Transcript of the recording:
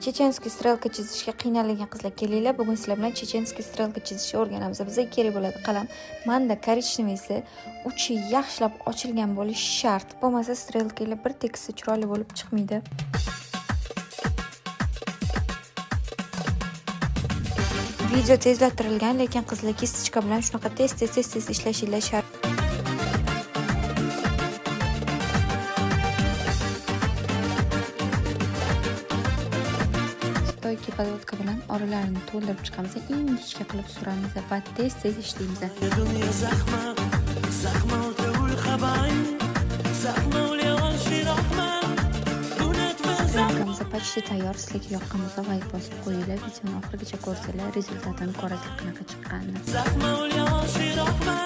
Чеченский стрелка chizishga qiynalgan qizlar, kelinglar, bugun sizlar bilan чеченский стрелка chizishni o'rganamiz. Bizga kerak bo'ladi qalam. Manda коричневый si, uchi yaxshilab ochilgan bo'lishi shart. Bo'lmasa strelkalar bir tekisda chiroyli bo'lib chiqmaydi. Video tezlashtirilgan, lekin qizlar, кисточка bilan shunaqa tez-tez, tez-tez ishlashinglar shart. Стойкий подводка bilan oralarini to'ldirib chiqamiz, ingichka qilib suramiz va tez-tez ishlaymiz. دنيا زحمة زحمة وتقول خباين زحمة وليوش رحمة Стрелка miz почти tayyor. Sizlarga yoqqan bo'lsa, layk bosib qo'yinglar. Videoni oxirigacha ko'rsanglar, результат ini ko'rasizlar qanaqa chiqqanini. زحمة وليوش رحمة.